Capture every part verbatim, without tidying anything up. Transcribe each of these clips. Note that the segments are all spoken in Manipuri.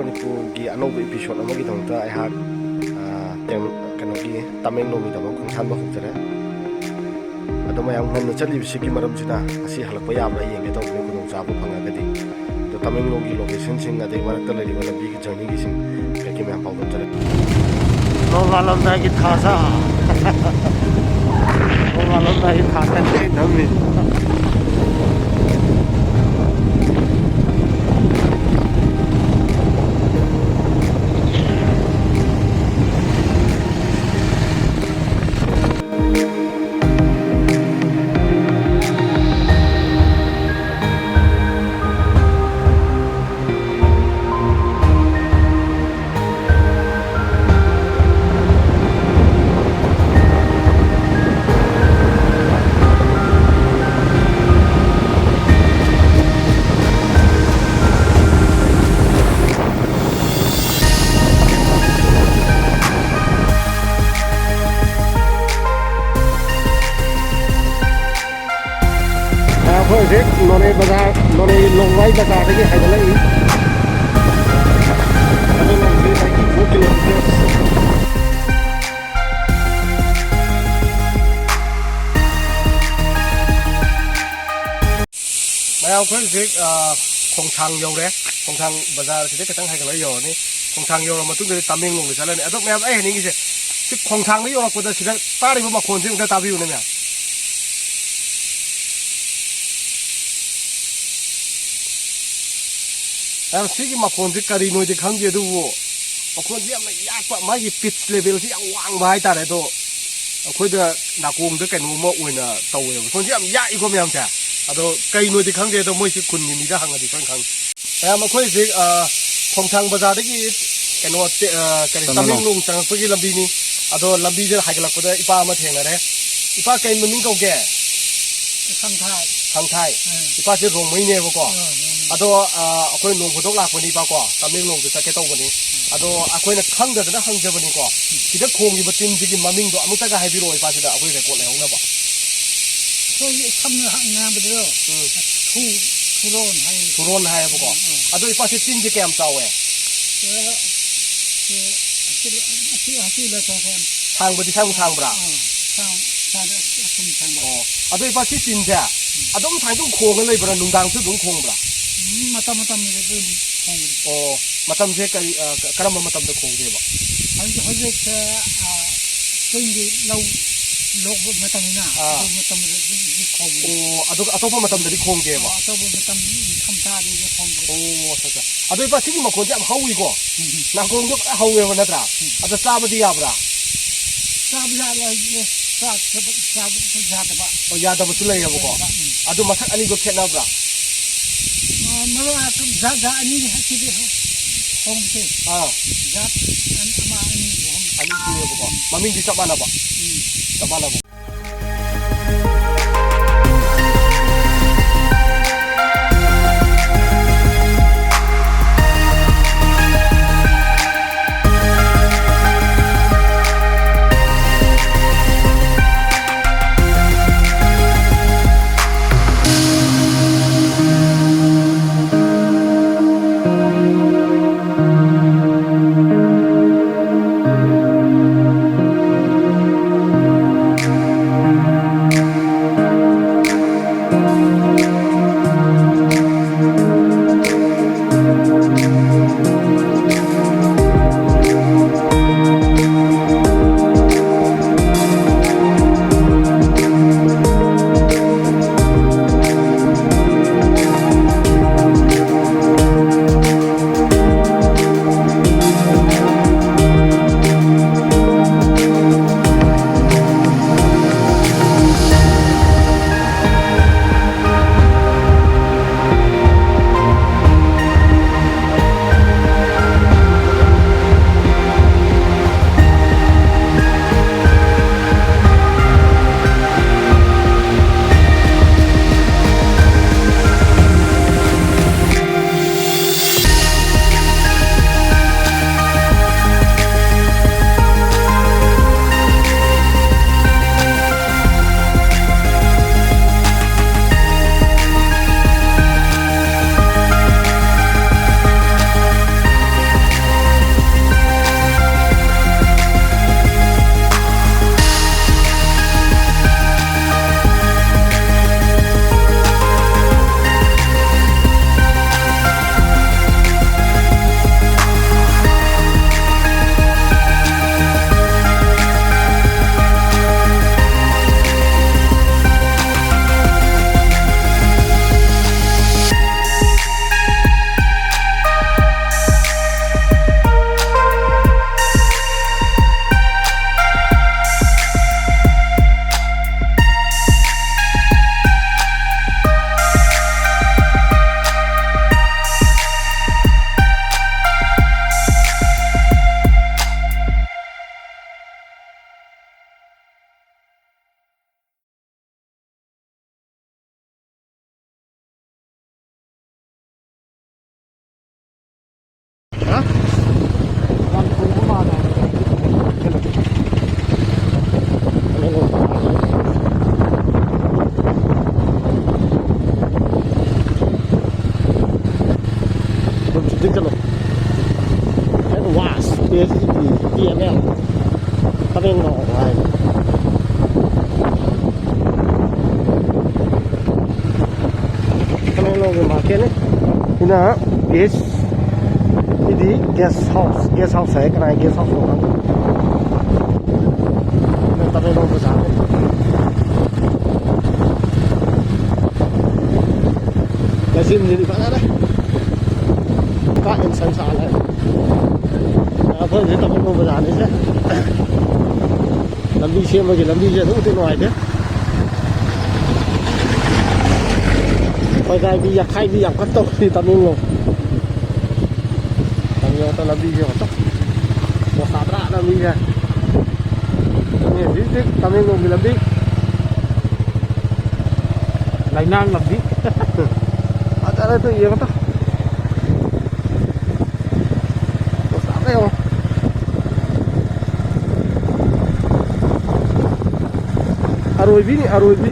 ꯃꯅꯤꯄꯨꯔꯒꯤ ꯑꯅꯧꯕ episode ꯑꯃꯒꯤꯗꯃꯛꯇ ꯑꯩꯍꯥꯛ, ꯑ, ꯇꯦꯝ-, ꯀꯩꯅꯣꯒꯤ ꯇꯃꯦꯡꯂꯣꯡꯒꯤꯗꯃꯛ ꯈꯣꯡꯁꯥꯟꯕ ꯍꯧꯖꯔꯦ꯫ ꯑꯗꯣ ꯃꯌꯥꯝ ꯉꯟꯅ ꯆꯠꯂꯤꯕꯁꯤꯒꯤ ꯃꯔꯝꯁꯤꯅ ꯉꯁꯤ ꯍꯜꯂꯛꯄ ꯌꯥꯕ꯭ꯔꯥ ꯌꯦꯡꯒꯦ ꯇꯧꯕꯅꯤ, ꯈꯨꯗꯣꯡꯆꯥꯕ ꯐꯪꯉꯒꯗꯤ꯫ ꯑꯗꯣ ꯇꯃꯦꯡꯂꯣꯡꯒꯤ locationꯁꯤꯡ, ꯑꯗꯩ ꯃꯔꯛꯇ ꯂꯩꯔꯤꯕ ꯂꯝꯕꯤꯒꯤ journeyꯒꯤꯁꯤꯡ ꯀꯩꯀꯩ ꯃꯌꯥꯝ ꯄꯥꯎꯗꯝꯖꯔꯛꯀꯦ꯫ ꯅꯣꯡꯉꯥꯜꯂꯝꯗꯥꯏꯒꯤ ꯊꯥꯖ꯫ ꯅꯣꯡꯉꯥꯜꯂꯝꯗꯥꯏꯒꯤ ꯊꯥꯖ ꯅꯝꯃꯤ꯫ ꯑꯩꯈꯣꯏ ꯍꯧꯖꯤꯛ ꯅꯣꯅꯦ ꯕꯖꯥꯔ, ꯅꯣꯅꯦꯒꯤ ꯂꯣꯡꯃꯥꯏ ꯕꯖꯥꯔꯗꯒꯤ ꯍꯥꯏꯒꯠꯂꯛꯏ꯫ ꯑꯗꯨꯅ ꯍꯧꯖꯤꯛ ninety four kilometers꯫ ꯃꯌꯥꯝ, ꯑꯩꯈꯣꯏ ꯍꯧꯖꯤꯛ, ꯑ, ꯈꯣꯡꯊꯥꯡ ꯌꯧꯔꯦ꯫ ꯈꯣꯡꯊꯥꯡ ꯕꯖꯥꯔꯁꯤꯗ ꯈꯤꯇꯪ ꯍꯥꯏꯒꯠꯂꯒ ꯌꯧꯔꯅꯤ꯫ ꯈꯣꯡꯊꯥꯡ ꯌꯧꯔ ꯃꯇꯨꯡꯗꯗꯤ ꯇꯃꯦꯡꯂꯣꯡꯗ ꯆꯠꯂꯅꯤ꯫ ꯑꯗꯣ ꯃꯌꯥꯝ, ꯑꯩ ꯍꯥꯏꯅꯤꯡꯉꯤꯁꯦ, ꯁꯤ ꯈꯣꯡꯊꯥꯡꯗ ꯌꯧꯔꯛꯄꯗ ꯁꯤꯗ ꯇꯥꯔꯤꯕ ꯃꯈꯣꯟꯁꯦ ꯑꯝꯇ ꯇꯥꯕꯤꯌꯨꯅꯦ ꯃꯌꯥꯝ꯫ ꯃꯌꯥꯝ, ꯁꯤꯒꯤ ꯃꯈꯣꯟꯁꯦ ꯀꯔꯤꯅꯣꯗꯤ ꯈꯪꯗꯦ, ꯑꯗꯨꯕꯨ ꯃꯈꯣꯟꯁꯦ ꯌꯥꯝꯅ ꯌꯥꯛꯄ, ꯃꯥꯒꯤ pitch levelꯁꯤ ꯌꯥꯝ ꯋꯥꯡꯕ ꯍꯥꯏꯇꯥꯔꯦ꯫ ꯑꯗꯣ ꯑꯩꯈꯣꯏꯗ ꯅꯥꯀꯣꯡꯗ ꯀꯩꯅꯣꯝꯃ ꯑꯣꯏꯅ ꯇꯧꯋꯦꯕ꯫ ꯃꯈꯣꯟꯁꯦ ꯌꯥꯝ ꯌꯥꯛꯏꯀꯣ ꯃꯌꯥꯝꯁꯦ꯫ ꯑꯗꯣ ꯀꯩꯅꯣꯗꯤ ꯈꯪꯗꯦ, ꯑꯗꯣ ꯃꯣꯏꯁꯤ ꯈꯨꯟꯒꯤ ꯃꯤꯗ ꯍꯪꯉꯗꯤ ꯈꯪ ꯈꯪ꯫ ꯃꯌꯥꯝ, ꯑꯩꯈꯣꯏ ꯍꯧꯖꯤꯛ, ꯑ, ꯈꯣꯡꯊꯥꯡ ꯕꯖꯥꯔꯗꯒꯤ ꯀꯩꯅꯣ, ꯇꯦ-, ꯑ, ꯀꯔꯤ, ꯇꯃꯦꯡꯂꯣꯡ꯫ ꯇꯃꯦꯡꯂꯣꯡ ꯆꯪꯉꯛꯄꯒꯤ ꯂꯝꯕꯤꯅꯤ꯫ ꯑꯗꯣ ꯂꯝꯕꯤꯁꯤꯗ ꯍꯥꯏꯒꯠꯂꯛꯄꯗ ꯏꯄꯥ ꯑꯃ ꯊꯦꯡꯅꯔꯦ꯫ ꯏꯄꯥ, ꯀꯩ ꯃꯃꯤꯡ ꯀꯧꯒꯦ? ꯈꯪꯊꯥꯏ꯫ ꯈꯪꯊꯥꯏ꯫ ꯎꯝ꯫ ꯏꯄꯥꯁꯦ ꯔꯣꯡꯃꯩꯅꯦꯕꯀꯣ꯫ ꯎꯝ, ꯎꯝ꯫ ꯑꯗꯣ, ꯑ, ꯑꯩꯈꯣꯏ ꯅꯣꯡ ꯐꯥꯗꯣꯛ ꯂꯥꯛꯄꯅꯤ ꯏꯄꯥꯀꯣ, ꯇꯃꯦꯡꯂꯣꯡꯗ ꯆꯠꯀꯦ ꯇꯧꯕꯅꯤ꯫ ꯑꯗꯣ ꯑꯩꯈꯣꯏꯅ ꯈꯪꯗꯗꯅ ꯍꯪꯖꯕꯅꯤꯀꯣ꯫ ꯁꯤꯗ ꯈꯣꯡꯉꯤꯕ ꯇꯤꯟꯁꯤꯒꯤ ꯃꯃꯤꯡꯗꯣ ꯑꯃꯨꯛꯇꯒ ꯍꯥꯏꯕꯤꯔꯛꯑꯣ ꯏꯄꯥꯁꯤꯗ, ꯑꯩꯈꯣꯏ record ꯂꯩꯍꯧꯅꯕ꯫ ꯑꯩꯈꯣꯏ ꯁꯝꯅ ꯉꯥꯡꯕꯗꯣ, ꯎꯝ꯫ ꯊꯨ-, ꯊꯨꯔꯣꯟ ꯍꯥꯏ꯫ ꯊꯨꯔꯣꯟ ꯍꯥꯏꯌꯦꯕꯀꯣ꯫ ꯎꯝ, ꯎꯝ꯫ ꯑꯗꯣ ꯏꯄꯥꯁꯦ ꯇꯤꯟꯁꯦ ꯀꯌꯥꯝ ꯆꯥꯎꯋꯦ? ꯑ, ꯑ, ꯑꯁꯤ, ꯑꯁꯤ, ꯑꯁꯤ ꯂꯩꯊꯣꯛꯈ꯭ꯔꯦ꯫ ꯁꯥꯡꯕꯗꯤ ꯁꯥꯡꯕꯨ ꯁꯥꯡꯕ꯭ꯔꯥ? ꯑꯥ, ꯁꯥꯡ-, ꯁꯥꯡ-, ꯑꯁꯨꯝ ꯁꯥꯡꯕ꯫ ꯑꯣ, ꯑꯗꯣ ꯏꯄꯥ, ꯁꯤ ꯆꯤꯟꯁꯦ ꯑꯗꯨꯝ ꯁꯨꯃꯥꯏꯅ ꯑꯗꯨꯝ ꯈꯣꯡꯉ ꯂꯩꯕ꯭ꯔꯥ? ꯅꯨꯡꯗꯥꯡꯁꯨ ꯑꯗꯨꯝ ꯈꯣꯡꯕ꯭ꯔꯥ? ꯎꯝ, ꯃꯇꯝ ꯃꯇꯝꯒꯤ ꯑꯗꯨꯝ ꯈꯣꯡꯕꯅꯤ꯫ ꯑꯣ, ꯃꯇꯝꯁꯦ ꯀꯔꯤ, ꯑ, ꯀ-, ꯀꯔꯝꯕ ꯃꯇꯝꯗ ꯈꯣꯡꯒꯦꯕ? ꯍꯧꯖꯤꯛ, ꯍꯧꯖꯤꯛꯁꯦ, ꯑ, spring ꯒꯤ ꯂꯧ ꯂꯣꯛꯄ ꯃꯇꯝꯅꯤꯅ, ꯑꯥ꯫ ꯑꯗꯨ ꯃꯇꯝꯗ ꯑꯗꯨꯝ ꯈꯣꯡꯕꯅꯤ꯫ ꯑꯣ, ꯑꯗꯨꯒ ꯑꯇꯣꯞꯄ ꯃꯇꯝꯗꯗꯤ ꯈꯣꯡꯗꯦꯕ? ꯑ, ꯑꯇꯣꯞꯄ ꯃꯇꯝ ꯅꯤꯡꯊꯝ ꯊꯥꯗꯗꯤ ꯈꯣꯡꯗꯦ꯫ ꯑꯣ, ꯑꯠꯆꯥ, ꯑꯠꯆꯥ꯫ ꯑꯗꯣ ꯏꯄꯥ, ꯁꯤꯒꯤ ꯃꯈꯣꯟꯁꯦ ꯌꯥꯝ ꯍꯧꯋꯤꯀꯣ? ꯎꯝ꯫ ꯅꯥꯀꯣꯡꯗꯣ ꯐꯖꯅ ꯍꯧꯋꯦꯕ, ꯅꯠꯇ꯭ꯔꯥ? ꯎꯝ꯫ ꯑꯗꯣ ꯆꯥꯕꯗꯤ ꯌꯥꯕ꯭ꯔꯥ? ꯆꯥꯕ ꯌꯥꯕ ꯍꯥꯏꯁꯦ ꯆꯥ-, ꯆꯥꯕ ꯌꯥꯗꯕ꯫ ꯑꯣ, ꯌꯥꯗꯕꯁꯨ ꯂꯩꯌꯦꯕꯀꯣ? ꯎꯝ꯫ ꯑꯗꯨ ꯃꯁꯛ ꯑꯅꯤꯗꯣ ꯈꯦꯠꯅꯕ꯭ꯔꯥ? ꯑ, ꯃꯔꯨ ꯑ-, ꯖꯥꯠ, ꯖꯥꯠ ꯑꯅꯤꯅꯤ ꯁꯤꯗꯤ ꯈꯣꯡꯕꯁꯦ꯫ ꯑꯥ꯫ ꯖꯥꯠ ꯑꯟ-, ꯑꯃ, ꯑꯅꯤ, ꯑꯍꯨꯝ꯫ ꯑꯅꯤ ꯁꯨꯑꯦꯕꯀꯣ꯫ ꯃꯃꯤꯡꯗꯤ ꯆꯞ ꯃꯥꯟꯅꯕ? ꯎꯝ꯫ ꯆꯞ ꯃꯥꯟꯅꯕ꯫ Wash, P H E P, T M L, Tamenglong ꯍꯥꯏ꯫ ꯇꯃꯦꯡꯂꯣꯡꯒꯤ ꯃꯥꯔꯀꯦꯠꯅꯤ꯫ ꯁꯤꯅ ꯒꯦꯁ, ꯁꯤꯗꯤ ꯒꯦꯁ ꯍꯥꯎꯁ, ꯒꯦꯁ ꯍꯥꯎꯁ ꯍꯥꯏ, ꯀꯅꯥꯒꯤ ꯒꯦꯁ ꯍꯥꯎꯁꯅꯣ ꯈꯪꯗꯦ꯫ ꯁꯤꯅ ꯇꯃꯦꯡꯂꯣꯡ ꯕꯖꯥꯔꯅꯤ꯫ ꯂꯩꯆꯤꯟꯁꯤꯗꯤ ꯐꯖꯔꯦ꯫ ꯀꯥ ꯑꯦꯟꯁꯟ ꯁꯥ ꯂꯩꯔꯦ꯫ ꯑꯩꯈꯣꯏ ꯍꯧꯖꯤꯛ ꯇꯃꯦꯡꯂꯣꯡ ꯕꯖꯥꯔꯅꯤꯁꯦ꯫ ꯂꯝꯕꯤ ꯁꯦꯝꯕꯒꯤ ꯂꯝꯕꯤꯁꯦ ꯑꯗꯨꯛꯀꯤ ꯃꯇꯤꯛ ꯅꯨꯡꯉꯥꯏꯇꯦ꯫ ꯀꯣꯏꯒꯥꯏꯕꯤ ꯌꯥꯈꯥꯏꯕꯤ ꯌꯥꯝ ꯀꯟꯅ ꯇꯧꯔꯤ ꯇꯃꯦꯡꯂꯣꯡ꯫ ꯇꯃꯦꯡꯂꯣꯡꯗ ꯂꯝꯕꯤꯁꯦ ꯑꯃꯨꯛꯇ ꯄꯣꯁ ꯇꯥꯗ꯭ꯔꯥ ꯂꯝꯕꯤꯁꯦ? ꯁꯤꯅꯤ ꯍꯧꯖꯤꯛ ꯍꯧꯖꯤꯛ ꯇꯃꯦꯡꯂꯣꯡꯒꯤ ꯂꯝꯕꯤ꯫ ꯂꯩꯅꯥꯡ ꯂꯝꯕꯤ꯫ ꯐꯖꯔꯦ ꯇꯨ ꯌꯦꯡꯉꯣ ꯇꯨ꯫ ꯄꯣꯁ ꯇꯥꯗ꯭ꯔꯥ ꯌꯦꯡꯉꯣ꯫ ꯑꯔꯣꯏꯕꯤꯅꯤ, ꯑꯔꯣꯏꯕꯤ꯫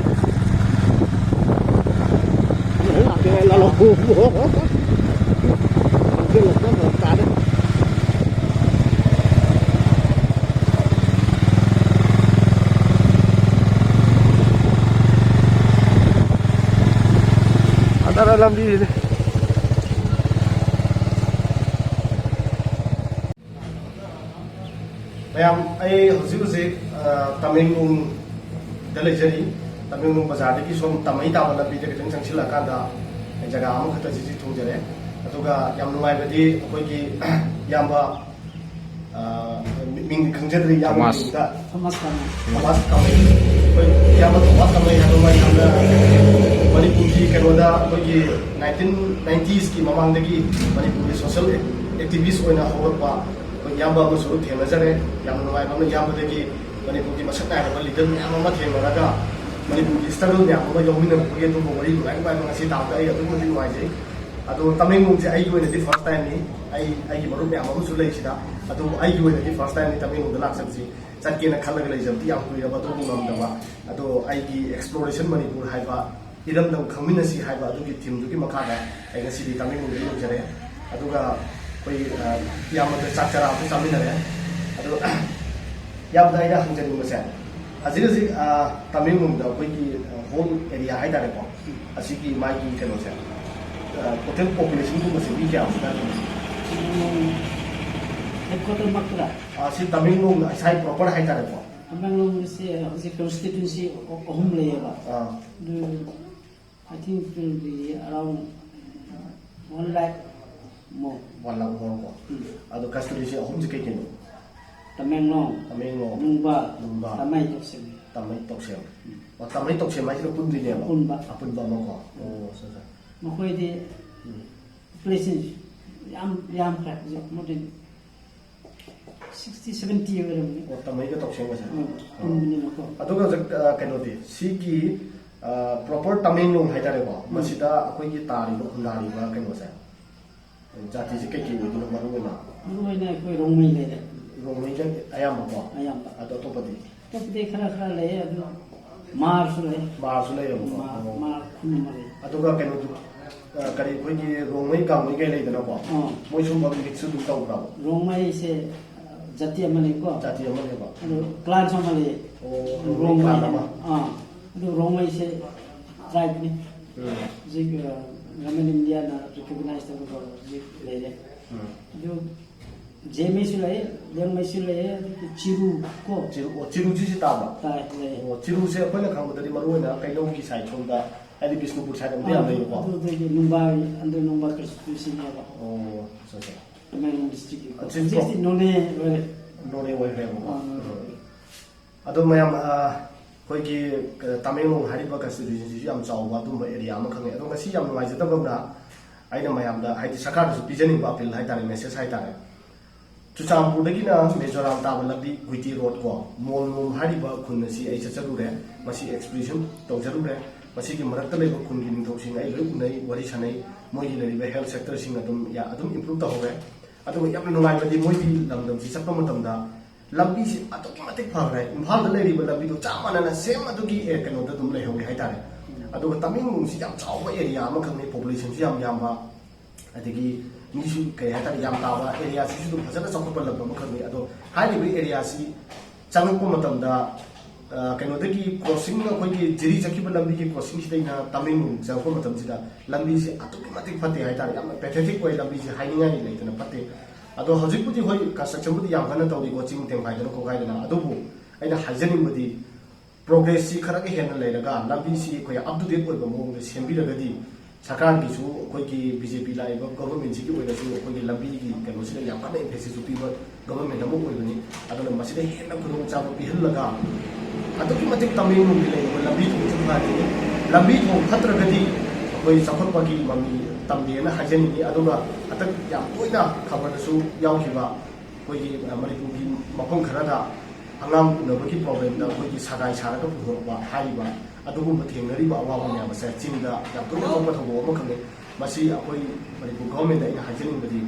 ꯐꯖꯔꯦ ꯂꯝꯕꯤꯁꯤꯗꯤ꯫ ꯃꯌꯥꯝ, ꯑꯩ ꯍꯧꯖꯤꯛ ꯍꯧꯖꯤꯛ, ꯑ, ꯇꯃꯦꯡꯂꯣꯡꯗ ꯂꯩꯖꯔꯤ꯫ ꯇꯃꯦꯡꯂꯣꯡ ꯕꯖꯥꯔꯗꯒꯤ ꯁꯣꯝ ꯇꯥꯃꯩ ꯇꯥꯕ ꯂꯝꯕꯤꯗ ꯈꯤꯇꯪ ꯆꯪꯁꯤꯜꯂꯛꯑꯀꯥꯟꯗ ꯑꯩ ꯖꯒꯥ ꯑꯃꯈꯛꯇ ꯖꯤꯖꯤ ꯊꯨꯡꯖꯔꯦ꯫ ꯑꯗꯨꯒ ꯌꯥꯝ ꯅꯨꯡꯉꯥꯏꯕꯗꯤ ꯑꯩꯈꯣꯏꯒꯤ ꯏꯌꯥꯝꯕ, ꯑ, ꯃꯤ-, ꯃꯤꯡꯗꯤ ꯈꯪꯖꯗ꯭ꯔꯤ, ꯏꯌꯥꯝꯕ ꯊꯣꯃꯥꯁ꯫ ꯃꯤꯡꯗ ꯊꯣꯃꯥꯁ ꯀꯥꯃꯩ꯫ ꯊꯣꯃꯥꯁ ꯀꯥꯃꯩ꯫ ꯑꯩꯈꯣꯏ ꯏꯌꯥꯝꯕ ꯊꯣꯃꯥꯁ ꯀꯥꯃꯩ ꯍꯥꯏꯕ ꯑꯃ ꯌꯥꯝꯅ ꯃꯅꯤꯄꯨꯔꯒꯤ ꯀꯩꯅꯣꯗ ꯑꯩꯈꯣꯏꯒꯤ nineteen nineties ꯀꯤ ꯃꯃꯥꯡꯗꯒꯤ ꯃꯅꯤꯄꯨꯔꯒꯤ social activist ꯑꯣꯏꯅ ꯍꯧꯔꯛꯄ ꯑꯩꯈꯣꯏ ꯏꯌꯥꯝꯕ ꯑꯃꯁꯨ ꯊꯦꯡꯅꯖꯔꯦ꯫ ꯌꯥꯝꯅ ꯅꯨꯡꯉꯥꯏꯕ ꯑꯃꯅ, ꯏꯌꯥꯝꯕꯗꯒꯤ ꯃꯅꯤꯄꯨꯔꯒꯤ ꯃꯁꯛ ꯅꯥꯏꯔꯕ leader ꯃꯌꯥꯝ ꯑꯃ ꯊꯦꯡꯅꯔꯒ ꯃꯅꯤꯄꯨꯔꯒꯤ struggle ꯃꯌꯥꯝ ꯑꯃ ꯌꯥꯎꯃꯤꯟꯅꯔꯛꯄꯒꯤ ꯑꯗꯨꯒꯨꯝꯕ ꯋꯥꯔꯤ ꯅꯨꯡꯉꯥꯏ ꯅꯨꯡꯉꯥꯏꯕ ꯉꯁꯤ ꯇꯥꯕꯗ ꯑꯩ ꯑꯗꯨꯛꯀꯤ ꯃꯇꯤꯛ ꯅꯨꯡꯉꯥꯏꯖꯩ꯫ ꯑꯗꯣ ꯇꯃꯦꯡꯂꯣꯡꯁꯦ ꯑꯩꯒꯤ ꯑꯣꯏꯅꯗꯤ first time ꯅꯤ꯫ ꯑꯩ, ꯑꯩꯒꯤ ꯃꯔꯨꯞ ꯃꯌꯥꯝ ꯑꯃꯁꯨ ꯂꯩ ꯁꯤꯗ꯫ ꯑꯗꯨꯕꯨ ꯑꯩꯒꯤ ꯑꯣꯏꯅꯗꯤ first time ꯅꯤ ꯇꯃꯦꯡꯂꯣꯡꯗ ꯂꯥꯛꯆꯕꯁꯤ꯫ ꯆꯠꯀꯦꯅ ꯈꯜꯂꯒ ꯂꯩꯖꯕꯗꯤ ꯌꯥꯝ ꯀꯨꯏꯔꯕ, ꯑꯗꯨꯕꯨ ꯉꯝꯗꯕ꯫ ꯑꯗꯣ ꯑꯩꯒꯤ Exploration ꯃꯅꯤꯄꯨꯔ ꯍꯥꯏꯕ ꯏꯔꯝꯗꯝ ꯈꯪꯃꯤꯟꯅꯁꯤ ꯍꯥꯏꯕ ꯑꯗꯨꯒꯤ theme ꯗꯨꯒꯤ ꯃꯈꯥꯗ ꯑꯩ ꯉꯁꯤꯗꯤ ꯇꯃꯦꯡꯂꯣꯡꯗ ꯌꯧꯖꯔꯦ꯫ ꯑꯗꯨꯒ ꯑꯩꯈꯣꯏ ꯑ, ꯏꯌꯥꯝꯕꯗ ꯆꯥꯛ ꯆꯔꯥ ꯑꯃꯁꯨ ꯆꯥꯃꯤꯟꯅꯔꯦ꯫ ꯑꯗꯣ ꯏꯌꯥꯝꯕꯗ ꯑꯩꯅ ꯍꯪꯖꯅꯤꯡꯕꯁꯦ, ꯍꯧꯖꯤꯛ ꯍꯧꯖꯤꯛ ꯑ, ꯇꯃꯦꯡꯂꯣꯡꯗ ꯑꯩꯈꯣꯏꯒꯤ ꯍꯣꯜ ꯑꯦꯔꯤꯌꯥ ꯍꯥꯏꯇꯥꯔꯦꯀꯣ, ꯑꯁꯤꯒꯤ ꯃꯥꯒꯤ ꯀꯩꯅꯣꯁꯦ, ꯇꯣꯇꯦꯜ ꯄꯣꯄꯨꯂꯦꯁꯟꯒꯨꯝꯕꯁꯦ ꯃꯤ ꯀꯌꯥꯃꯨꯛꯇ? ꯍꯦꯗꯀ꯭ꯋꯥꯇꯔꯃꯛꯇꯔꯥ? ꯑ, ꯁꯤ ꯇꯃꯦꯡꯂꯣꯡ ꯏꯁꯥꯒꯤ ꯄ꯭ꯔꯣꯄꯔ ꯍꯥꯏꯇꯥꯔꯦꯀꯣ? ꯇꯃꯦꯡꯂꯣꯡꯁꯦ ꯍꯧꯖꯤꯛ ꯀꯟꯁꯇꯤꯇ꯭ꯋꯦꯟꯁꯤ ꯑꯍꯨꯝ ꯂꯩꯌꯦꯕ꯫ ꯑꯥ, ꯑꯗꯨ I think it will be around one lakh more. One lakh ꯃꯣꯔꯀꯣ꯫ ꯎꯝ. ꯑꯗꯣ ꯀꯟꯁꯇꯤꯇ꯭ꯋꯦꯟꯁꯤ ꯑꯍꯨꯝꯁꯦ ꯀꯩ ꯀꯩꯅꯣ? ꯇꯃꯦꯡꯂꯣꯡ, ꯇꯃꯦꯡꯂꯣꯡ, ꯅꯨꯡꯕꯥ, ꯅꯨꯡꯕꯥ, ꯇꯥꯃꯩ ꯇꯣꯛꯁꯦꯝ꯫ ꯇꯥꯃꯩ ꯇꯣꯛꯁꯦꯝ꯫ ꯑꯣ, ꯇꯥꯃꯩ ꯇꯣꯛꯁꯦꯝ ꯍꯥꯏꯁꯤꯅ ꯄꯨꯟꯗꯣꯏꯅꯦꯕ? ꯑꯄꯨꯟꯕ꯫ ꯑꯄꯨꯟꯕ ꯑꯃꯀꯣ? ꯑꯣ, ꯑꯠꯆꯥ, ꯑꯠꯆꯥ꯫ ꯃꯈꯣꯏꯗꯤ ꯎꯝ. ꯄꯣꯄꯨꯂꯦꯁꯟ ꯌꯥꯝ ꯌꯥꯝꯈ꯭ꯔꯦ ꯍꯧꯖꯤꯛ, more than sixty seventy ꯑꯣꯏꯔꯝꯒꯅꯤ꯫ ꯑꯣ, ꯇꯥꯃꯩꯒ ꯇꯣꯛꯁꯦꯝꯒꯁꯦ? ꯎꯝ, ꯄꯨꯟꯕꯅꯤꯅꯀꯣ꯫ ꯑꯗꯨꯒ ꯍꯧꯖꯤꯛ ꯑ, ꯀꯩꯅꯣꯗꯤ, ꯁꯤꯒꯤ ꯄ꯭ꯔꯣꯄꯔ ꯇꯥꯃꯦꯡꯂꯣꯡ ꯍꯥꯏꯇꯥꯔꯦꯀꯣ, ꯎꯝ. ꯃꯁꯤꯗ ꯑꯩꯈꯣꯏꯒꯤ ꯇꯥꯔꯤꯕ ꯈꯨꯟꯗꯥꯔꯤꯕ ꯀꯩꯅꯣꯁꯦ, ꯖꯥꯇꯤꯁꯦ ꯀꯩꯀꯩ ꯑꯣꯏꯗꯣꯏꯅꯣ ꯃꯔꯨ ꯑꯣꯏꯅ? ꯃꯔꯨ ꯑꯣꯏꯅ ꯑꯩꯈꯣꯏ ꯔꯣꯡꯃꯩ ꯂꯩꯔꯦ꯫ ꯔꯣꯡꯃꯩꯅ ꯑꯌꯥꯝꯕꯀꯣ? ꯑꯌꯥꯝꯕ꯫ ꯑꯗꯣ ꯑꯇꯣꯞꯄꯗꯤ? ꯑꯇꯣꯞꯄꯗꯤ ꯈꯔ ꯈꯔ ꯂꯩꯌꯦ, ꯑꯗꯨ ꯃꯥꯔꯁꯨ ꯂꯩ꯫ ꯃꯥꯔꯁꯨ ꯂꯩꯔꯦꯕꯀꯣ? ꯃꯥꯔ, ꯑꯣ. ꯃꯥꯔ ꯈꯨꯟ ꯑꯃ ꯂꯩ꯫ ꯑꯗꯨꯒ ꯀꯩꯅꯣꯗꯤ, ꯑ, ꯀꯔꯤ, ꯑꯩꯈꯣꯏꯒꯤ ꯔꯣꯡꯃꯩ ꯀꯥꯡꯃꯩ ꯀꯩ ꯂꯩꯗꯅꯀꯣ? ꯑꯥ. ꯃꯣꯏ ꯁꯨꯝꯕ ꯃꯤꯛꯁꯁꯨ ꯑꯗꯨꯝ ꯇꯧꯕ꯭ꯔꯥꯕ? ꯔꯣꯡꯃꯩꯁꯦ, ꯑ, ꯖꯥꯇꯤ ꯑꯃꯅꯤꯀꯣ꯫ ꯖꯥꯇꯤ ꯑꯃꯅꯦꯕ? ꯑꯗꯨ ꯀ꯭ꯂꯥꯟꯁꯨ ꯑꯃ ꯂꯩ꯫ ꯑꯣ, ꯔꯣꯡꯃꯩ ꯔꯣꯡꯃꯩ ꯀ꯭ꯂꯥꯟ ꯑꯃ? ꯑꯥ. ꯑꯗꯨ ꯔꯣꯡꯃꯩꯁꯦ ꯇ꯭ꯔꯥꯏꯕꯅꯤ꯫ ꯎꯝ. ꯍꯧꯖꯤꯛ, ꯑ, ꯒꯚꯔꯟꯃꯦꯟ ꯏꯟꯗꯤꯌꯥꯅ ꯔꯤꯀꯣꯒꯅꯥꯏꯖ ꯇꯧꯔꯒ ꯍꯧꯖꯤꯛ ꯂꯩꯔꯦ꯫ ꯎꯝ. ꯑꯗꯨ ꯖꯦꯃꯩꯁꯨ ꯂꯩ, ꯂꯦꯡꯃꯩꯁꯨ ꯂꯩ, ꯑꯗꯨꯒ ꯆꯤꯔꯨ ꯀꯣ꯫ ꯆꯤꯔꯨ, ꯑꯣ, ꯆꯤꯔꯨꯁꯤꯁꯨ ꯇꯥꯕ? ꯇꯥꯏ, ꯂꯩ꯫ ꯑꯣ, ꯆꯤꯔꯨꯁꯦ ꯑꯩꯈꯣꯏꯅ ꯈꯪꯕꯗꯗꯤ ꯃꯔꯨ ꯑꯣꯏꯅ ꯀꯩꯅꯧꯒꯤ ꯁꯥꯏꯠ ꯁꯣꯝꯗ, ꯍꯥꯏꯗꯤ ꯕꯤꯁꯅꯨꯄꯨꯔ ꯁꯥꯏꯠ ꯑꯝꯗ ꯌꯥꯝ ꯂꯩꯌꯦꯀꯣ? ꯑꯗꯨꯗꯒꯤ ꯅꯨꯡꯕꯥ, ꯑꯟꯗꯔ ꯅꯨꯡꯕꯥ ꯀꯟꯁꯇꯤꯇ꯭ꯌꯨꯟꯁꯤꯅꯦꯕ꯫ ꯑꯣ, ꯑꯠꯆꯥ, ꯑꯠꯆꯥ. ꯇꯃꯦꯡꯂꯣꯡ ꯗꯤꯁꯇ꯭ꯔꯤꯛꯀꯤ꯫ ꯑꯁꯤ ꯍꯧꯖꯤꯛꯇꯤ ꯅꯣꯅꯦ ꯑꯣꯏꯔꯦ꯫ ꯅꯣꯅꯦ ꯑꯣꯏꯈ꯭ꯔꯦꯕꯀꯣ? ꯑꯥ. ꯎꯝ. ꯑꯗꯣ ꯃꯌꯥꯝ, ꯑ, ꯑꯩꯈꯣꯏꯒꯤ, ꯑ, ꯇꯃꯦꯡꯂꯣꯡ ꯍꯥꯏꯔꯤꯕ ꯀꯟꯁꯇꯤꯇ꯭ꯋꯦꯟꯁꯤꯁꯨ ꯌꯥꯝ ꯆꯥꯎꯕ ꯑꯗꯨꯝꯕ ꯑꯦꯔꯤꯌꯥ ꯑꯃꯈꯛꯅꯤ꯫ ꯑꯗꯣ ꯉꯁꯤ ꯌꯥꯝ ꯅꯨꯡꯉꯥꯏꯖꯗꯕ ꯑꯃꯅ, ꯑꯩꯅ ꯃꯌꯥꯝꯗ, ꯍꯥꯏꯗꯤ ꯁꯔꯀꯥꯔꯗꯁꯨ ꯄꯤꯖꯅꯤꯡꯕ ꯑꯄꯤꯜ ꯍꯥꯏꯇꯥꯔꯦ, ꯃꯦꯁꯦꯖ ꯍꯥꯏꯇꯥꯔꯦ꯫ ꯆꯨꯔꯆꯥꯟꯄꯨꯔꯗꯒꯤꯅ ꯃꯤꯖꯣꯔꯥꯝ ꯇꯥꯕ ꯂꯝꯕꯤ ꯒꯨꯏꯇꯤ ꯔꯣꯗ ꯀꯣ, ꯃꯣꯜꯅꯣꯝ ꯍꯥꯏꯔꯤꯕ ꯈꯨꯟ ꯑꯁꯤ ꯑꯩ ꯆꯠꯆꯔꯨꯔꯦ, ꯃꯁꯤ ꯑꯦꯛꯁꯄꯤꯗꯤꯁꯟ ꯇꯧꯖꯔꯨꯔꯦ꯫ ꯃꯁꯤꯒꯤ ꯃꯔꯛꯇ ꯂꯩꯕ ꯈꯨꯟꯒꯤ ꯅꯤꯡꯊꯧꯁꯤꯡ ꯑꯩ ꯂꯣꯏ ꯎꯅꯩ, ꯋꯥꯔꯤ ꯁꯥꯟꯅꯩ, ꯃꯣꯏꯒꯤ ꯂꯩꯔꯤꯕ ꯍꯦꯜꯊ ꯁꯦꯛꯇꯔꯁꯤꯡ ꯑꯗꯨꯝ ꯌꯥ-, ꯑꯗꯨꯝ ꯏꯝꯄ꯭ꯔꯨꯞ ꯇꯧꯍꯧꯔꯦ꯫ ꯑꯗꯨꯒ ꯌꯥꯝꯅ ꯅꯨꯡꯉꯥꯏꯕꯗꯤ ꯃꯣꯏꯒꯤ ꯂꯝꯗꯝꯁꯤ ꯆꯠꯄ ꯃꯇꯝꯗ ꯂꯝꯕꯤꯁꯤ ꯑꯗꯨꯛꯀꯤ ꯃꯇꯤꯛ ꯐꯈ꯭ꯔꯦ꯫ ꯏꯝꯐꯥꯜꯗ ꯂꯩꯔꯤꯕ ꯂꯝꯕꯤꯗꯣ ꯆꯞ ꯃꯥꯟꯅꯅ ꯁꯦꯝ ꯑꯗꯨꯒꯤ, ꯑꯦ, ꯀꯩꯅꯣꯗ ꯑꯗꯨꯝ ꯂꯩꯍꯧꯔꯤ ꯍꯥꯏꯇꯥꯔꯦ꯫ ꯑꯗꯨꯒ ꯇꯃꯦꯡꯂꯣꯡꯁꯤ ꯌꯥꯝ ꯆꯥꯎꯕ ꯑꯦꯔꯤꯌꯥ ꯑꯃꯈꯛꯅꯤ, ꯄꯣꯄꯨꯂꯦꯁꯟꯁꯨ ꯌꯥꯝ ꯌꯥꯝꯕ, ꯑꯗꯒꯤ ꯃꯤꯁꯨ ꯀꯩ ꯍꯥꯏꯇꯥꯔꯦ, ꯌꯥꯝ ꯇꯥꯕ ꯑꯦꯔꯤꯌꯥꯁꯤꯁꯨ ꯑꯗꯨꯝ ꯐꯖꯅ ꯆꯥꯎꯈꯠꯄ ꯂꯝ ꯑꯃꯈꯛꯅꯤ꯫ ꯑꯗꯣ ꯍꯥꯏꯔꯤꯕ ꯑꯦꯔꯤꯌꯥꯁꯤ ꯆꯪꯉꯛꯄ ꯃꯇꯝꯗ, ꯑ, ꯀꯩꯅꯣꯗꯒꯤ ꯀ꯭ꯔꯣꯁꯤꯡ, ꯑꯩꯈꯣꯏꯒꯤ ꯖꯤꯔꯤ ꯆꯠꯈꯤꯕ ꯂꯝꯕꯤꯒꯤ ꯀ꯭ꯔꯣꯁꯤꯡꯁꯤꯗꯩꯅ ꯇꯃꯦꯡꯂꯣꯡ ꯆꯪꯉꯛꯄ ꯃꯇꯝꯁꯤꯗ ꯂꯝꯕꯤꯁꯤ ꯑꯗꯨꯛꯀꯤ ꯃꯇꯤꯛ ꯐꯠꯇꯦ ꯍꯥꯏꯇꯥꯔꯦ꯫ ꯌꯥꯝꯅ ꯄꯦꯊꯦꯇꯤꯛ ꯑꯣꯏ, ꯂꯝꯕꯤꯁꯤ ꯍꯥꯏꯅꯤꯡꯉꯥꯏ ꯂꯩꯇꯅ ꯐꯠꯇꯦ꯫ ꯑꯗꯣ ꯍꯧꯖꯤꯛꯄꯨꯗꯤ ꯍꯣꯏ, ꯀꯟꯁꯇ꯭ꯔꯛꯁꯟꯕꯨꯗꯤ ꯌꯥꯝ ꯀꯟꯅ ꯇꯧꯔꯤꯀꯣ, ꯆꯤꯡ ꯇꯦꯝꯈꯥꯏꯗꯅ ꯈꯣꯠꯈꯥꯏꯗꯅ꯫ ꯑꯗꯨꯕꯨ ꯑꯩꯅ ꯍꯥꯏꯖꯅꯤꯡꯕꯗꯤ, ꯄ꯭ꯔꯣꯒ꯭ꯔꯦꯁꯁꯤ ꯈꯔꯒ ꯍꯦꯟꯅ ꯂꯩꯔꯒ, ꯂꯝꯕꯤꯁꯤ ꯑꯩꯈꯣꯏ ꯑꯞ ꯇꯨ ꯗꯦꯠ ꯑꯣꯏꯕ ꯃꯑꯣꯡꯗ ꯁꯦꯝꯕꯤꯔꯒꯗꯤ, ꯁꯔꯀꯥꯔꯒꯤꯁꯨ, ꯑꯩꯈꯣꯏꯒꯤ ꯕꯤ ꯖꯦ ꯄꯤ ꯂꯥꯛꯏꯕ ꯒꯣꯚꯔꯟꯃꯦꯟꯁꯤꯒꯤ ꯑꯣꯏꯔꯁꯨ, ꯑꯩꯈꯣꯏꯒꯤ ꯂꯝꯕꯤꯒꯤ ꯀꯩꯅꯣꯁꯤꯗ ꯌꯥꯝ ꯀꯟꯅ ꯏꯝꯐꯦꯁꯤꯁꯁꯨ ꯄꯤꯕ ꯒꯣꯚꯔꯟꯃꯦꯟ ꯑꯃ ꯑꯣꯏꯕꯅꯤ꯫ ꯑꯗꯨꯅ ꯃꯁꯤꯗ ꯍꯦꯟꯅ ꯈꯨꯗꯣꯡꯆꯥꯕ ꯄꯤꯍꯜꯂꯒ, ꯑꯗꯨꯛꯀꯤ ꯃꯇꯤꯛ ꯇꯃꯦꯡꯂꯣꯡꯒꯤ ꯂꯩꯔꯤꯕ ꯂꯝꯕꯤ ꯊꯣꯡꯁꯨ ꯐꯍꯟꯅꯤꯡꯉꯤ꯫ ꯂꯝꯕꯤ ꯊꯣꯡ ꯐꯠꯇ꯭ꯔꯒꯗꯤ ꯑꯩꯈꯣꯏ ꯆꯥꯎꯈꯠꯄꯒꯤ ꯃꯃꯤ ꯇꯝꯗꯦꯅ ꯍꯥꯏꯖꯅꯤꯡꯉꯤ꯫ ꯑꯗꯨꯒ ꯍꯟꯗꯛ ꯌꯥꯝ ꯇꯣꯏꯅ ꯈꯕꯔꯗꯁꯨ ꯌꯥꯎꯈꯤꯕ, ꯑꯩꯈꯣꯏꯒꯤ, ꯑ, ꯃꯅꯤꯄꯨꯔꯒꯤ ꯃꯐꯝ ꯈꯔꯗ ꯑꯉꯥꯡ ꯎꯅꯕꯒꯤ ꯄ꯭ꯔꯣꯕ꯭ꯂꯦꯝꯗ ꯑꯩꯈꯣꯏꯒꯤ ꯁꯒꯥꯏ ꯁꯥꯔꯒ ꯄꯨꯊꯣꯔꯛꯄ ꯍꯥꯏꯔꯤꯕ, ꯑꯗꯨꯒꯨꯝꯕ ꯊꯦꯡꯅꯔꯤꯕ ꯑꯋꯥꯕ ꯃꯌꯥꯝ ꯑꯁꯦ ꯆꯤꯡꯗ ꯌꯥꯝ ꯇꯣꯏꯅ ꯊꯣꯛꯄ ꯊꯧꯗꯣꯛ ꯑꯃꯈꯛꯅꯤ꯫ ꯃꯁꯤ ꯑꯩꯈꯣꯏ ꯃꯅꯤꯄꯨꯔ ꯒꯣꯚꯔꯟꯃꯦꯟꯗ ꯑꯩꯅ ꯍꯥꯏꯖꯅꯤꯡꯕꯗꯤ,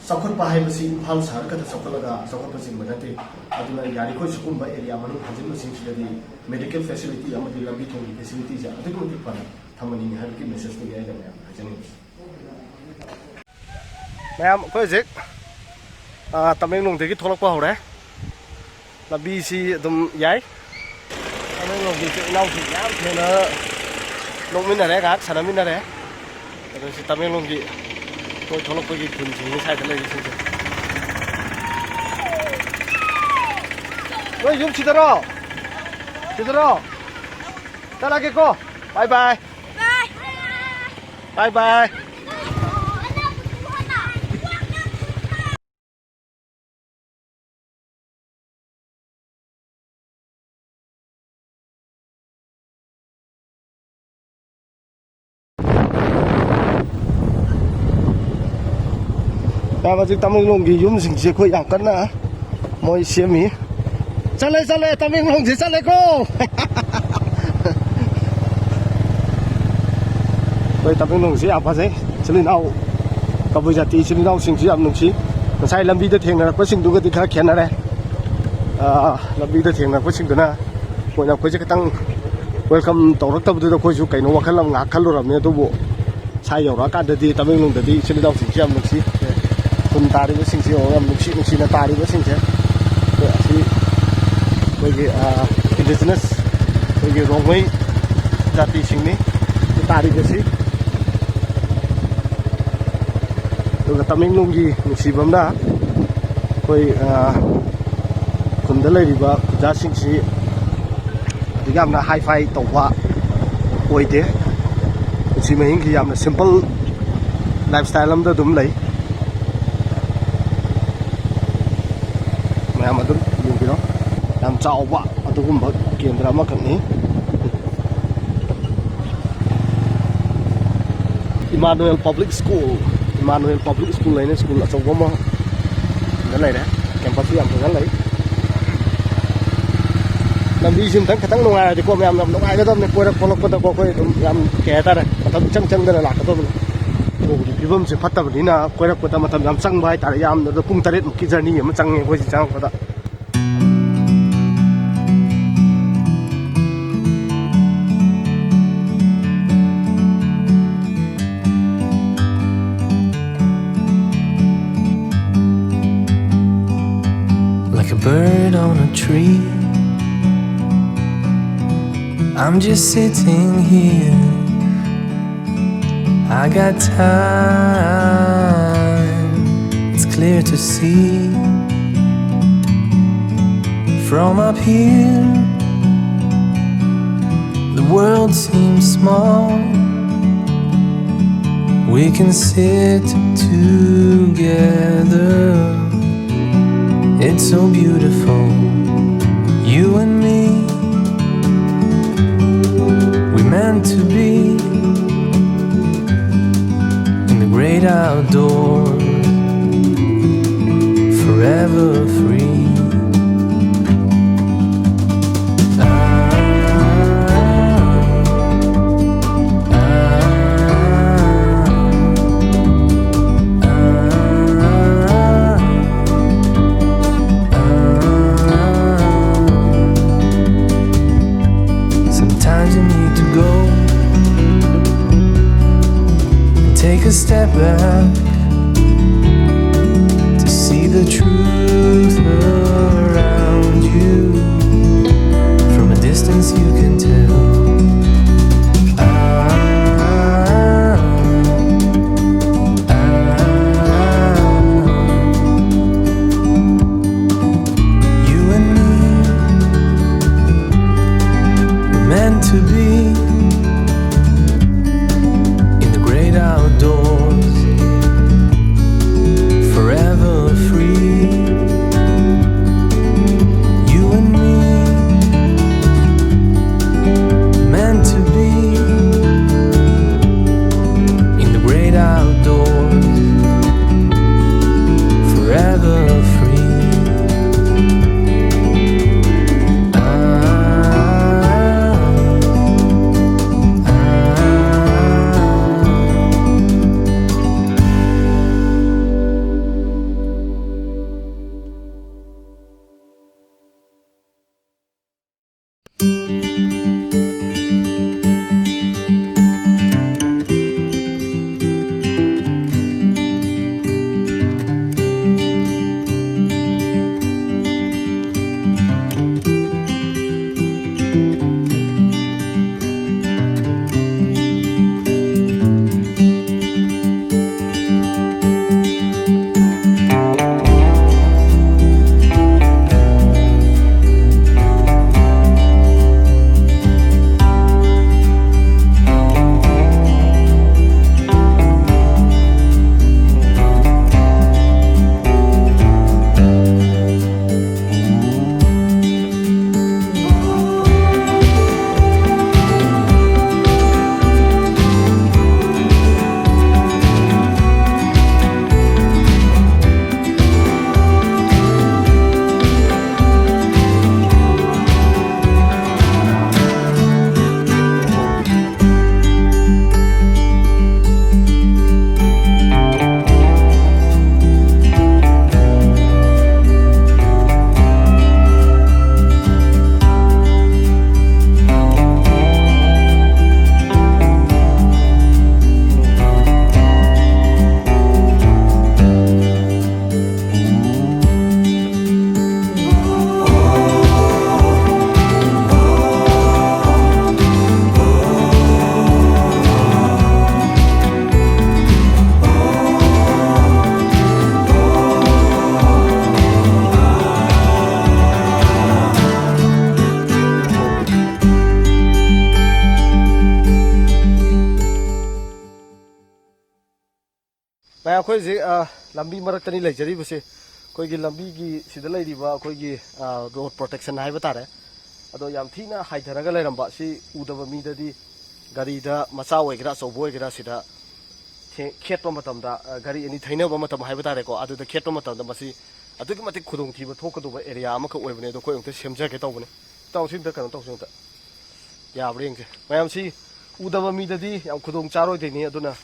ꯆꯥꯎꯈꯠꯄ ꯍꯥꯏꯕꯁꯤ ꯏꯝꯐꯥꯜ ꯁꯍꯔ ꯈꯛꯇ ꯆꯥꯎꯈꯠꯂꯒ ꯆꯥꯎꯈꯠꯄ ꯆꯤꯡꯕ ꯅꯠꯇꯦ꯫ ꯑꯗꯨꯅ ꯌꯥꯔꯤꯈꯣꯏ ꯁꯤꯒꯨꯝꯕ ꯑꯦꯔꯤꯌꯥ ꯃꯅꯨꯡ ꯍꯟꯖꯤꯟꯕꯁꯤꯡꯁꯤꯗꯗꯤ ꯃꯦꯗꯤꯀꯦꯜ ꯐꯦꯁꯤꯂꯤꯇꯤ ꯑꯃꯗꯤ ꯂꯝꯕꯤ ꯊꯣꯡꯒꯤ ꯐꯦꯁꯤꯂꯤꯇꯤꯁꯦ ꯑꯗꯨꯛꯀꯤ ꯃꯇꯤꯛ ꯐꯅ ꯊꯝꯍꯟꯅꯤꯡꯉꯤ ꯍꯥꯏꯕꯒꯤ ꯃꯦꯁꯦꯖꯇꯨꯅꯤ ꯑꯩꯅ ꯃꯌꯥꯝꯗ ꯍꯥꯏꯖꯅꯤꯡꯉꯤꯁꯦ꯫ ꯃꯌꯥꯝ, ꯑꯩꯈꯣꯏ ꯍꯧꯖꯤꯛ, ꯑ, ꯇꯃꯦꯡꯂꯣꯡꯗꯒꯤ ꯊꯣꯛꯂꯛꯄ ꯍꯧꯔꯦ꯫ ꯂꯝꯕꯤꯁꯤ ꯑꯗꯨꯝ ꯌꯥꯏ꯫ ꯇꯃꯦꯡꯂꯣꯡꯒꯤ ꯏꯆꯤꯜ ꯏꯅꯥꯎꯁꯤꯡ ꯃꯌꯥꯝ ꯊꯦꯡꯅ ꯅꯣꯛꯃꯤꯟꯅꯔꯦ, ꯉꯥꯏꯍꯥꯛ ꯁꯥꯟꯅꯃꯤꯟꯅꯔꯦ꯫ ꯑꯗꯣ ꯁꯤ ꯇꯃꯦꯡꯂꯣꯡꯒꯤ ꯑꯩꯈꯣꯏ ꯊꯣꯛꯂꯛꯄꯒꯤ ꯈꯨꯟꯁꯤꯡꯅꯤ ꯁ꯭ꯋꯥꯏꯗ ꯂꯩꯔꯤꯁꯤꯡꯁꯦ꯫ ꯅꯣꯏ ꯌꯨꯝ ꯁꯤꯗꯔꯣ? ꯁꯤꯗꯔꯣ? ꯆꯠꯂꯒꯦꯀꯣ꯫ ꯕꯥꯏ ꯕꯥꯏ꯫ ꯕꯥꯏ ꯕꯥꯏ꯫ ꯌꯥꯝ ꯍꯧꯖꯤꯛ ꯇꯃꯦꯡꯂꯣꯡꯒꯤ ꯌꯨꯝꯁꯤꯡꯁꯦ ꯑꯩꯈꯣꯏ ꯌꯥꯝ ꯀꯟꯅ ꯃꯣꯏ ꯁꯦꯝꯃꯤ꯫ ꯆꯠꯂꯦ, ꯆꯠꯂꯦ, ꯇꯃꯦꯡꯂꯣꯡꯁꯦ ꯆꯠꯂꯦꯀꯣ꯫ ꯑꯩꯈꯣꯏ ꯇꯃꯦꯡꯂꯣꯡꯁꯦ ꯌꯥꯝ ꯐꯖꯩ꯫ ꯏꯆꯤꯜ ꯏꯅꯥꯎ, ꯀꯕꯨꯏ ꯖꯥꯇꯤ ꯏꯆꯤꯜ ꯏꯅꯥꯎꯁꯤꯡꯁꯨ ꯌꯥꯝ ꯅꯨꯡꯁꯤ꯫ ꯉꯁꯥꯏ ꯂꯝꯕꯤꯗ ꯊꯦꯡꯅꯔꯛꯄꯁꯤꯡꯗꯨꯒꯗꯤ ꯈꯔ ꯈꯦꯠꯅꯔꯦ꯫ ꯑꯥ, ꯂꯝꯕꯤꯗ ꯊꯦꯡꯅꯔꯛꯄꯁꯤꯡꯗꯨꯅ ꯃꯣꯏꯅ ꯑꯩꯈꯣꯏꯁꯦ ꯈꯤꯇꯪ ꯋꯦꯜꯀꯝ ꯇꯧꯔꯛꯇꯕꯗꯨꯗ ꯑꯩꯈꯣꯏꯁꯨ ꯀꯩꯅꯣ ꯋꯥꯈꯜ ꯑꯃ ꯉꯥꯏꯍꯥꯛ ꯈꯜꯂꯨꯔꯕꯅꯤ꯫ ꯑꯗꯨꯕꯨ ꯁꯥꯏ ꯌꯧꯔꯛꯑꯀꯥꯟꯗꯗꯤ ꯇꯃꯦꯡꯂꯣꯡꯗꯗꯤ ꯏꯆꯤꯜ ꯏꯅꯥꯎꯁꯤꯡꯁꯤ ꯌꯥꯝ ꯅꯨꯡꯁꯤ꯫ ꯈꯨꯟ ꯇꯥꯔꯤꯕꯁꯤꯡꯁꯦ ꯌꯦꯡꯉꯣ, ꯌꯥꯝ ꯅꯨꯡꯁꯤ ꯅꯨꯡꯁꯤꯅ ꯇꯥꯔꯤꯕꯁꯤꯡꯁꯦ꯫ ꯑꯩꯈꯣꯏ ꯑꯁꯤ ꯑꯩꯈꯣꯏꯒꯤ, ꯑ, indigenous, ꯑꯩꯈꯣꯏꯒꯤ ꯔꯣꯡꯃꯩ ꯖꯥꯇꯤꯁꯤꯡꯅꯤ ꯇꯥꯔꯤꯕꯁꯤ꯫ ꯑꯗꯨꯒ ꯇꯃꯦꯡꯂꯣꯡꯒꯤ ꯅꯨꯡꯁꯤꯕ ꯑꯃꯅ ꯑꯩꯈꯣꯏ, ꯑ, ꯈꯨꯟꯗ ꯂꯩꯔꯤꯕ ꯈꯨꯟꯖꯥꯁꯤꯡꯁꯤ ꯑꯗꯨꯛ ꯌꯥꯝꯅ ꯍꯥꯏ ꯐꯥꯏ ꯇꯧꯕ ꯑꯣꯏꯗꯦ꯫ ꯄꯨꯟꯁꯤ ꯃꯍꯤꯡꯁꯤ ꯌꯥꯝꯅ simple lifestyle ꯑꯃꯗ ꯑꯗꯨꯝ ꯂꯩ꯫ ꯃꯌꯥꯝ ꯑꯗꯨꯝ ꯌꯦꯡꯕꯤꯔꯣ꯫ ꯌꯥꯝ ꯆꯥꯎꯕ ꯑꯗꯨꯒꯨꯝꯕ ꯀꯦꯟꯗ꯭ꯔ ꯑꯃꯈꯛꯅꯤ꯫ Emmanuel Public School, Emmanuel Public School ꯍꯥꯏꯅ school ꯑꯆꯧꯕ ꯑꯃ ꯗ ꯂꯩꯔꯦ꯫ Campus ꯁꯨ ꯌꯥꯝ ꯐꯖꯅ ꯂꯩ꯫ ꯂꯝꯕꯤꯁꯤ ꯑꯝꯇꯪ ꯈꯤꯇꯪ ꯅꯨꯡꯉꯥꯏꯔꯗꯤꯀꯣ, ꯃꯌꯥꯝ ꯌꯥꯝ ꯅꯨꯡꯉꯥꯏꯒꯗꯕꯅꯤ꯫ ꯀꯣꯏꯔꯛ ꯈꯣꯠꯂꯛꯄꯗꯀꯣ ꯑꯩꯈꯣꯏ ꯑꯗꯨꯝ ꯌꯥꯝ, ꯀꯩ ꯍꯥꯏꯇꯥꯔꯦ, ꯃꯇꯝ ꯏꯆꯪ ꯆꯪꯗꯅ ꯂꯥꯛꯀꯗꯕꯅꯤ꯫ ꯅꯣꯡꯒꯤ ꯐꯤꯕꯝꯁꯦ ꯐꯠꯇꯕꯅꯤꯅ ꯀꯣꯏꯔꯛꯄꯗ ꯃꯇꯝ ꯌꯥꯝ ꯆꯪꯕ ꯍꯥꯏꯇꯥꯔꯦ꯫ ꯌꯥꯝꯗ꯭ꯔꯕꯗ ꯄꯨꯡ ꯇꯔꯦꯠꯃꯨꯛꯀꯤ journey ꯑꯃ ꯆꯪꯉꯦ ꯑꯩꯈꯣꯏꯁꯤ ꯆꯪꯉꯛꯄꯗ꯫ Like a bird on a tree, I'm just sitting here. I got time, it's clear to see. From up here, the world seems small. We can sit together. It's so beautiful, you and me. We meant to be in the great outdoors, forever free. Sometimes you need to go. Step back to see the truth around you. From a distance, you can tell. Ah, ah, ah. You and me were meant to be in the great outdoors, forever free. You and me, meant to be in the great outdoors, forever free. Ah, ah, ah. ꯃꯌꯥꯝ, ꯑꯩꯈꯣꯏ ꯍꯧꯖꯤꯛ, ꯑ, ꯂꯝꯕꯤ ꯃꯔꯛꯇꯅꯤ ꯂꯩꯖꯔꯤꯕꯁꯦ꯫ ꯑꯩꯈꯣꯏꯒꯤ ꯂꯝꯕꯤꯒꯤ ꯁꯤꯗ ꯂꯩꯔꯤꯕ ꯑꯩꯈꯣꯏꯒꯤ, ꯑ, ꯔꯣꯗ ꯄ꯭ꯔꯣꯇꯦꯛꯁꯟ ꯍꯥꯏꯕ ꯇꯥꯔꯦ, ꯑꯗꯣ ꯌꯥꯝ ꯊꯤꯅ ꯍꯥꯏꯊꯔꯒ ꯂꯩꯔꯝꯕ꯫ ꯁꯤ ꯎꯗꯕ ꯃꯤꯗꯗꯤ ꯒꯥꯔꯤꯗ ꯃꯆꯥ ꯑꯣꯏꯒꯦꯔꯥ ꯑꯆꯧꯕ ꯑꯣꯏꯒꯦꯔꯥ ꯁꯤꯗ ꯊꯦ-, ꯈꯦꯠꯄ ꯃꯇꯝꯗ, ꯑ, ꯒꯥꯔꯤ ꯑꯅꯤ ꯊꯩꯅꯕ ꯃꯇꯝ ꯍꯥꯏꯕ ꯇꯥꯔꯦꯀꯣ, ꯑꯗꯨꯗ ꯈꯦꯠꯄ ꯃꯇꯝꯗ ꯃꯁꯤ ꯑꯗꯨꯛꯀꯤ ꯃꯇꯤꯛ ꯈꯨꯗꯣꯡꯊꯤꯕ ꯊꯣꯛꯀꯗꯧꯕ ꯑꯦꯔꯤꯌꯥ ꯑꯃꯈꯛ ꯑꯣꯏꯕꯅꯦ꯫ ꯑꯗꯣ ꯑꯩꯈꯣꯏ ꯑꯃꯨꯛꯇ ꯁꯦꯝꯖꯒꯦ ꯇꯧꯕꯅꯦ꯫ ꯏꯇꯥꯎ, ꯁꯤ ꯑꯝꯇ ꯀꯩꯅꯣ ꯇꯧꯁꯤ ꯑꯝꯇ꯫ ꯌꯥꯕ꯭ꯔꯥ ꯌꯦꯡꯁꯦ꯫ ꯃꯌꯥꯝ, ꯁꯤ ꯎꯗꯕ ꯃꯤꯗꯗꯤ ꯌꯥꯝ ꯈꯨꯗꯣꯡ ꯆꯥꯔꯣꯏꯗꯣꯏꯅꯤ꯫ ꯑꯗꯨꯅ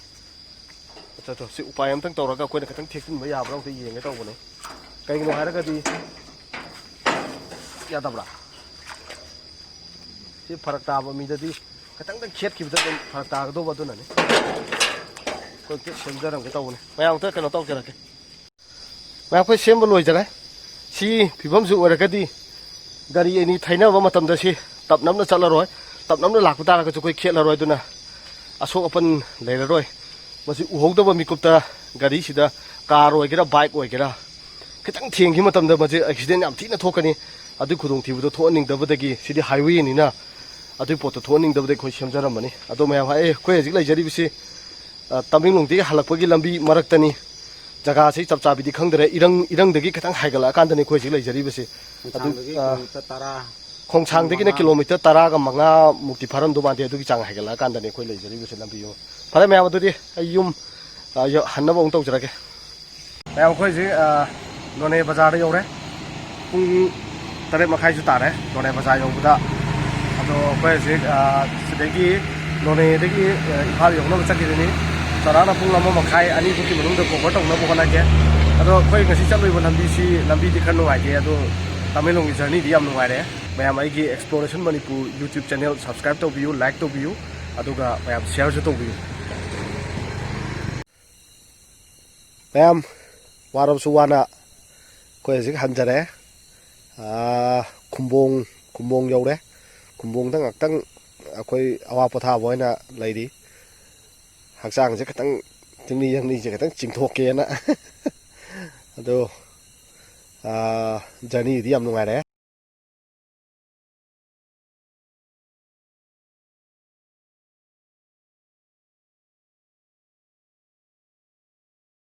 ꯑꯠꯆꯥ, ꯑꯠꯆꯥ, ꯁꯤ ꯎꯄꯥꯏ ꯑꯝꯇꯪ ꯇꯧꯔꯒ ꯑꯩꯈꯣꯏꯅ ꯈꯤꯇꯪ ꯊꯦꯛꯆꯤꯟꯕ ꯌꯥꯕ꯭ꯔꯥ ꯑꯝꯇ ꯌꯦꯡꯒꯦ ꯇꯧꯕꯅꯦ꯫ ꯀꯩꯒꯤꯅꯣ ꯍꯥꯏꯔꯒꯗꯤ, ꯌꯥꯗꯕ꯭ꯔꯥ? ꯁꯤ ꯐꯔꯛ ꯇꯥꯕ ꯃꯤꯗꯗꯤ ꯈꯤꯇꯪꯗꯪ ꯈꯦꯠꯈꯤꯕꯗ ꯑꯗꯨꯝ ꯐꯔꯛ ꯇꯥꯒꯗꯧꯕ꯫ ꯑꯗꯨꯅꯅꯦ ꯑꯩꯈꯣꯏ ꯑꯝꯇ ꯁꯦꯝꯖꯔꯝꯒꯦ ꯇꯧꯕꯅꯦ꯫ ꯃꯌꯥꯝ ꯑꯝꯇ ꯀꯩꯅꯣ ꯇꯧꯖꯔꯛꯀꯦ꯫ ꯃꯌꯥꯝ, ꯑꯩꯈꯣꯏ ꯁꯦꯝꯕ ꯂꯣꯏꯖꯔꯦ꯫ ꯁꯤ ꯐꯤꯕꯝꯁꯤ ꯑꯣꯏꯔꯒꯗꯤ ꯒꯥꯔꯤ ꯑꯅꯤ ꯊꯩꯅꯕ ꯃꯇꯝꯗ ꯁꯤ ꯇꯞ ꯅꯞꯅ ꯆꯠꯂꯔꯣꯏ꯫ ꯇꯞ ꯅꯞꯅ ꯂꯥꯛꯄ ꯇꯥꯔꯒꯁꯨ ꯑꯩꯈꯣꯏ ꯈꯦꯠꯂꯔꯣꯏ꯫ ꯑꯗꯨꯅ ꯑꯁꯣꯛ ꯑꯄꯟ ꯂꯩꯔꯔꯣꯏ꯫ ꯃꯁꯤ ꯎꯍꯧꯗꯕ ꯃꯤꯀꯨꯞꯇ ꯒꯥꯔꯤꯁꯤꯗ, ꯀꯥꯔ ꯑꯣꯏꯒꯦꯔꯥ ꯕꯥꯏꯛ ꯑꯣꯏꯒꯦꯔꯥ, ꯈꯤꯇꯪ ꯊꯦꯡꯈꯤꯕ ꯃꯇꯝꯗ ꯃꯁꯤ ꯑꯦꯛꯁꯤꯗꯦꯟ ꯌꯥꯝ ꯊꯤꯅ ꯊꯣꯛꯀꯅꯤ꯫ ꯑꯗꯨꯒꯤ ꯈꯨꯗꯣꯡꯊꯤꯕꯗꯣ ꯊꯣꯛꯍꯟꯅꯤꯡꯗꯕꯗꯒꯤ, ꯁꯤꯗꯤ ꯍꯥꯏꯋꯦꯅꯤꯅ ꯑꯗꯨꯒꯤ ꯄꯣꯠꯇꯣ ꯊꯣꯛꯍꯟꯅꯤꯡꯗꯕꯗꯒꯤ ꯑꯩꯈꯣꯏ ꯁꯦꯝꯖꯔꯝꯕꯅꯤ꯫ ꯑꯗꯣ ꯃꯌꯥꯝ, ꯑꯦ, ꯑꯩꯈꯣꯏ ꯍꯧꯖꯤꯛ ꯂꯩꯖꯔꯤꯕꯁꯤ, ꯑ, ꯇꯃꯦꯡꯂꯣꯡꯗꯒꯤ ꯍꯜꯂꯛꯄꯒꯤ ꯂꯝꯕꯤ ꯃꯔꯛꯇꯅꯤ꯫ ꯖꯒꯥꯁꯤ ꯆꯞ ꯆꯥꯕꯤꯗꯤ ꯈꯪꯗ꯭ꯔꯦ꯫ ꯏꯔꯪ, ꯏꯔꯪꯗꯒꯤ ꯈꯤꯇꯪ ꯍꯥꯏꯒꯠꯂꯛꯑꯀꯥꯟꯗꯅꯤ ꯑꯩꯈꯣꯏ ꯍꯧꯖꯤꯛ ꯂꯩꯖꯔꯤꯕꯁꯤ꯫ ꯑꯗꯨ, ꯈꯣꯡꯁꯥꯡꯗꯒꯤ ꯑ, ꯀꯤꯂꯣꯃꯤꯇꯔ ꯇꯔꯥ, ꯈꯣꯡꯁꯥꯡꯗꯒꯤꯅ ꯃꯉꯥ꯫ ꯀꯤꯂꯣꯃꯤꯇꯔ ꯇꯔꯥꯒ ꯃꯉꯥꯃꯨꯛꯇꯤ ꯐꯥꯔꯝꯗꯧ ꯃꯥꯟꯗꯦ꯫ ꯑꯗꯨꯒꯤ ꯆꯥꯡ ꯍꯥꯏꯒꯠꯂꯛꯑꯀꯥꯟꯗꯅꯤ ꯑꯩꯈꯣꯏ ꯂꯩꯖꯔꯤꯕꯁꯤ ꯂꯝꯕꯤ ꯑꯃ꯫ ꯐꯔꯦ ꯃꯌꯥꯝ, ꯑꯗꯨꯗꯤ ꯑꯩ ꯌꯨꯝ, ꯑ, ꯌ-, ꯍꯟꯅꯕ ꯑꯃꯨꯛ ꯇꯧꯖꯔꯒꯦ꯫ ꯃꯌꯥꯝ, ꯑꯩꯈꯣꯏ ꯍꯧꯖꯤꯛ, ꯑ, ꯅꯣꯅꯦ ꯕꯖꯥꯔꯗ ꯌꯧꯔꯦ꯫ ꯄꯨꯡ ꯇꯔꯦꯠ ꯃꯈꯥꯏꯁꯨ ꯇꯥꯔꯦ ꯅꯣꯅꯦ ꯕꯖꯥꯔ ꯌꯧꯕꯗ꯫ ꯑꯗꯣ ꯑꯩꯈꯣꯏ ꯍꯧꯖꯤꯛ, ꯑ, ꯁꯤꯗꯒꯤ ꯅꯣꯅꯦꯗꯒꯤ, ꯑ, ꯏꯝꯐꯥꯜ ꯌꯧꯅꯕ ꯆꯠꯈꯤꯗꯣꯏꯅꯤ꯫ ꯆꯥꯎꯔꯥꯛꯅ ꯄꯨꯡ ꯑꯃ ꯃꯈꯥꯏ ꯑꯅꯤ ꯐꯥꯎꯒꯤ ꯃꯅꯨꯡꯗ ꯀꯣꯚꯔ ꯇꯧꯅꯕ ꯍꯣꯠꯅꯒꯦ꯫ ꯑꯗꯣ ꯑꯩꯈꯣꯏ ꯉꯁꯤ ꯆꯠꯂꯨꯏꯕ ꯂꯝꯕꯤꯁꯤ, ꯂꯝꯕꯤꯗꯤ ꯈꯔ ꯅꯨꯡꯉꯥꯏꯇꯦ, ꯑꯗꯣ ꯇꯃꯦꯡꯂꯣꯡꯒꯤ ꯖꯔꯅꯤꯗꯤ ꯌꯥꯝ ꯅꯨꯡꯉꯥꯏꯔꯦ꯫ ꯃꯌꯥꯝ, ꯑꯩꯒꯤ Exploration Manipur YouTube channel subscribe ꯇꯧꯕꯤꯌꯨ, like ꯇꯧꯕꯤꯌꯨ, ꯑꯗꯨꯒ ꯃꯌꯥꯝ shareꯁꯨ ꯇꯧꯕꯤꯌꯨ꯫ ꯃꯌꯥꯝ, ꯋꯥꯔꯕꯁꯨ ꯋꯥꯅ ꯑꯩꯈꯣꯏ ꯍꯧꯖꯤꯛ ꯍꯟꯖꯔꯦ꯫ ꯑꯥ, ꯈꯨꯝꯕꯣꯡ, ꯈꯨꯝꯕꯣꯡ ꯌꯧꯔꯦ꯫ ꯈꯨꯝꯕꯣꯡꯗ ꯉꯥꯛꯇꯪ ꯑꯩꯈꯣꯏ ꯑꯋꯥ ꯄꯣꯊꯥꯕ ꯑꯣꯏꯅ ꯂꯩꯔꯤ꯫ ꯍꯛꯆꯥꯡꯁꯦ ꯈꯤꯇꯪ, ꯇꯤꯡꯂꯤ ꯌꯥꯡꯂꯤꯁꯦ ꯈꯤꯇꯪ ꯆꯤꯡꯊꯣꯛꯀꯦꯅ꯫ ꯑꯗꯣ, ꯑꯥ, ꯖꯔꯅꯤꯗꯤ ꯌꯥꯝ ꯅꯨꯡꯉꯥꯏꯔꯦ꯫